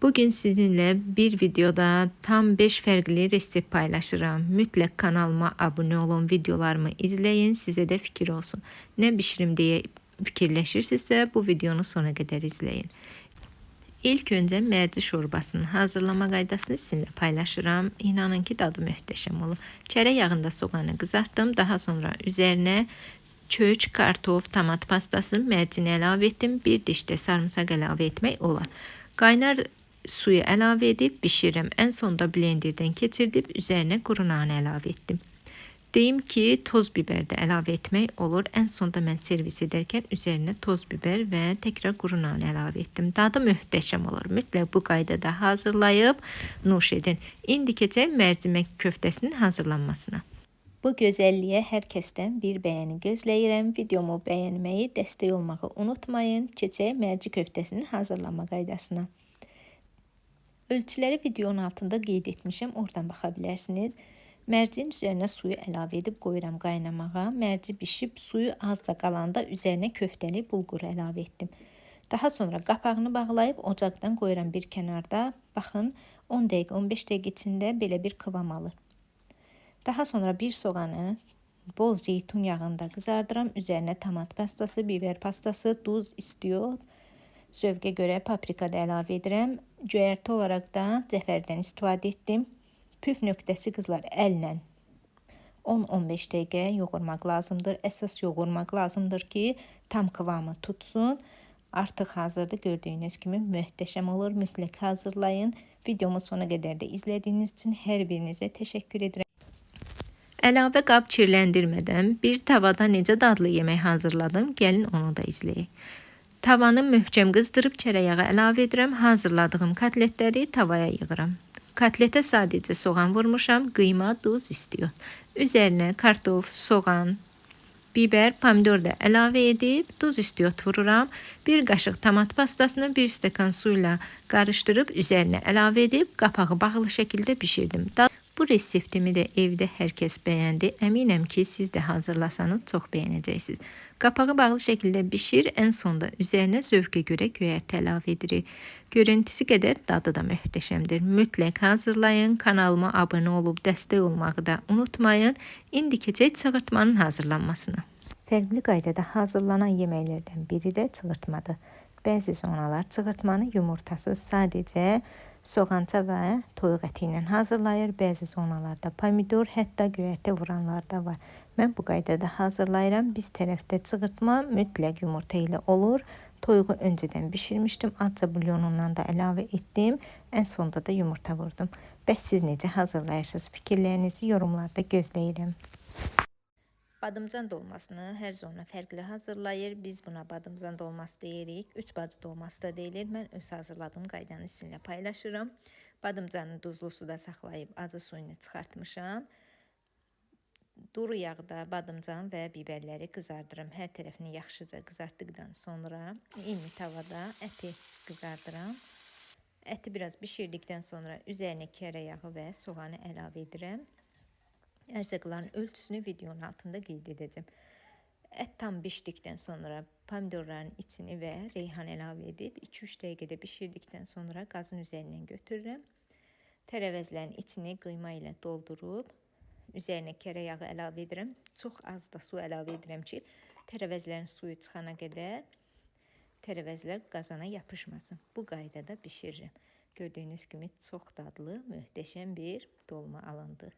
Bugün sizinle bir videoda tam 5 fərqli resept paylaşıram. Mütləq kanalıma abunə olun, videolarımı izləyin, sizə də fikir olsun. Nə bişirim deyə fikirləşirsinizsə bu videonu sona qədər izləyin. İlk öncə merci şorbasının hazırlama qaydasını sizinlə paylaşıram. İnanın ki, dadı möhtəşəm olur. Çərə yağında soğanı qızartdım. Daha sonra üzərinə çöç, kartof, tomat pastasını, mərcini əlavə etdim. Bir diş də sarımsaq əlavə etmək olar. Qaynar suyu əlavə edib bişirirəm. Ən sonda blenderdən keçirdib üzərinə quru nanə əlavə etdim. Deyim ki, toz biber də əlavə etmək olur. Ən sonda mən servis edərkən üzərinə toz biber və təkrar quru nanə əlavə etdim. Dadı möhtəşəm olur. Mütləq bu qaydada hazırlayıb nuş edin. İndi keçək mərcimək köftəsinin hazırlanmasına. Bu gözəlliyə hər kəsdən bir bəyəni gözləyirəm. Videomu bəyənməyi, dəstək olmağı unutmayın. Keçək merci köftəsinin hazırlanma qaydasına. Ölçüləri videonun altında qeyd etmişəm. Oradan baxa bilərsiniz. Mərcinin üzərinə suyu əlavə edib qoyuram qaynamağa. Merci bişib suyu azca qalanda üzərinə köftəli bulquru əlavə etdim. Daha sonra qapağını bağlayıb ocaqdan qoyuram bir kənarda. Baxın, 10 dəqiqə, 15 dəqiqə içində belə bir kıvam alır. Daha sonra bir soğanı bol zeytun yağında qızardıram. Üzərinə tomat pastası, biber pastası, duz, istiot, zövqə görə paprika da əlavə edirəm. Göyərti olaraq da cəfərdən istifadə etdim. Püf nöqtəsi qızlar, əllə 10-15 dəqiqə yoğurmaq lazımdır. Əsas yoğurmaq lazımdır ki, tam kıvamı tutsun. Artıq hazırdır. Gördüyünüz kimi möhtəşəm olur. Mütləq hazırlayın. Videomu sona qədər də izlədiyiniz üçün hər birinizə təşəkkür edirəm. Əlavə qab çirləndirmədən bir tavada necə dadlı yemək hazırladım, gəlin onu da izləyək. Tavanı möhkəm qızdırıb çərə yağı əlavə edirəm. Hazırladığım kotletləri tavaya yığıram. Kotletə sadəcə soğan vurmuşam, qıyma, duz, istiot. Üzərinə kartof, soğan, biber, pomidor da əlavə edib duz, istiot vururam. Bir qaşıq tomat pastasını bir stəkan suyla qarışdırıb üzərinə əlavə edib qapağı bağlı şəkildə bişirdim. Bu reseptimi də evdə hər kəs bəyəndi. Əminəm ki, siz də hazırlasanız çox bəyənəcəksiniz. Qapağı bağlı şəkildə bişir, ən sonda üzərinə zövqə görə göyərti əlavə edirik. Görüntüsü qədər dadı da möhtəşəmdir. Mütləq hazırlayın. Kanalıma abunə olub dəstək olmağı da unutmayın. İndi keçək çığırtmanın hazırlanmasına. Fərqli qaydada hazırlanan yeməklərdən biri də çığırtmadır. Bəzi zonalar çığırtmanı yumurtasız, sadəcə soğança və toyuq əti ilə hazırlayır. Bəzi zonalarda pomidor, hətta göyərti vuranlar da var. Mən bu qaydada hazırlayıram. Biz tərəfdə çığırtma mütləq yumurta ilə olur. Toyuğu öncədən bişirmişdim. Azca bulyonundan da əlavə etdim. Ən sonda da yumurta vurdum. Bəs siz necə hazırlayırsınız? Fikirlərinizi yorumlarda gözləyirəm. Badımcan dolmasını hər zona fərqli hazırlayır. Biz buna badımcan dolması deyirik. Üç bacı dolması da deyilir. Mən öz hazırladığım qaydanı sizinlə paylaşıram. Badımcanı duzlu suda saxlayıb acı suyunu çıxartmışam. Duru yağda badımcan və biberləri qızardıram. Hər tərəfini yaxşıca qızartdıqdan sonra eyni tavada əti qızardıram. Əti biraz bişirdikdən sonra üzərinə kərə yağı və soğanı əlavə edirəm. Ərzaqların ölçüsünü videonun altında qeyd edəcəm. Ət tam bişdikdən sonra pomidorların içini və reyhan əlavə edib 2-3 dəqiqədə bişirdikdən sonra qazın üzərindən götürürəm. Tərəvəzlərin içini qıyma ilə doldurub üzərinə kərə yağı əlavə edirəm. Çox az da su əlavə edirəm ki, tərəvəzlərin suyu çıxana qədər tərəvəzlər qazana yapışmasın. Bu qaydada bişirirəm. Gördüyünüz kimi çox dadlı, möhtəşəm bir dolma alındı.